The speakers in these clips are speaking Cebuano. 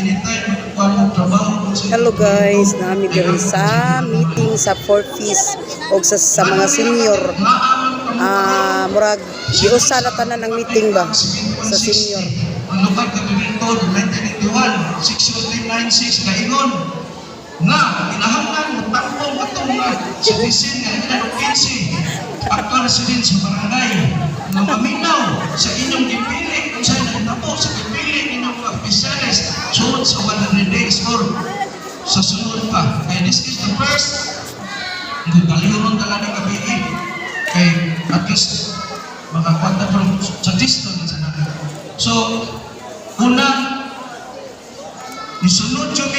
Anytime magkuha mo trabaho sa Hello guys, naa mi diri sa meeting sa 4Ps og sa mga senior. Ah, murag giusa na tanan ang meeting ba sa senior. Ang Local Government Code 1981, Section 396 kaingon nga kinahanglan mo takbong atong mga citizen nga edad og 15, actual resident sa barangay, nga maminaw sa inyong gipili kung saan nagtabo sa gipili ninyong mga opisyales sulod sa 100 days or sa sunod pa. Kaya this is the first. Kung taliyuron tala ng gabi kay at least makakwanta from suggestion sa natin. So, una, isunod jud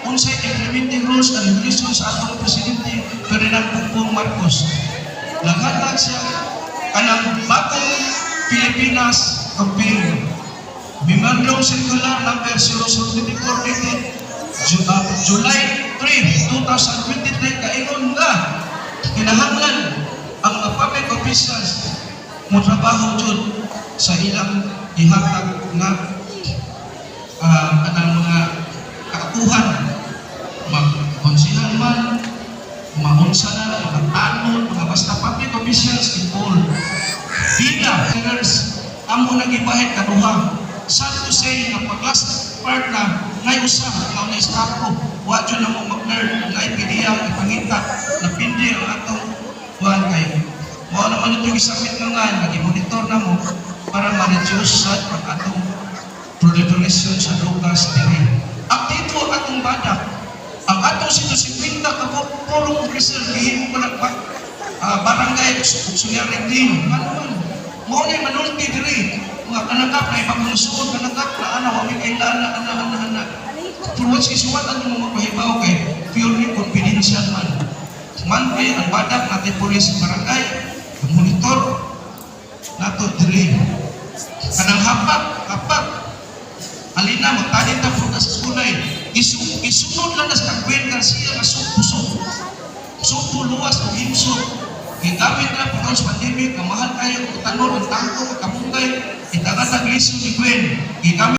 unsay implementing rules and regulations sa atong Presidente Ferdinand Bongbong Marcos. Naghatag siya kanang Bagong Pilipinas campaign. Memorandum Circular number 0024 dated July 3, 2023 kaingon nga kinahanglan ang mga public officials mo trabaho jud sa ilang ihatag nga kanang mga kaakuhan, mag-konsihal man, maunsa na, mga tanod, mga basta public officials involved. Bila, leaders, amo nang gibahit kaduha. Sad to say nga pag last part na, ngay usa, nga na istapo, wa jud na mo mag-learn, nga IPDA ang ipangita, na pindi ang atong kuhan kay mao naman ito gisabit nga nga, nag-monitor na mo para ma-reduce sa ang atong proliferation sa drogas diri. Aktibo ang atong badak. Ang atong 150 ka pulong officer gihimo ko nag barangay auxiliary team. Ano man? Mao na manulti diri. Mga kanakap na ibang musuod, kanakap na ana, wa may kailala, ana, ana, ana. Pero isuwat ang mga pahibaw kay purely confidential man. Monthly, ang badak natin police barangay, monitor nato diri. Kanang hapak, hapak. Alina, magtanim ta prutas sa gulay. Isunod lang na sa Gwen Garcia nga sugpo. Sugpo, luwas o himsog. Gigamit na po sa pandemic, kamahal kayo kung tanod, ang tangko, kamunggay, itagatag lisod ni Gwen. Gigamit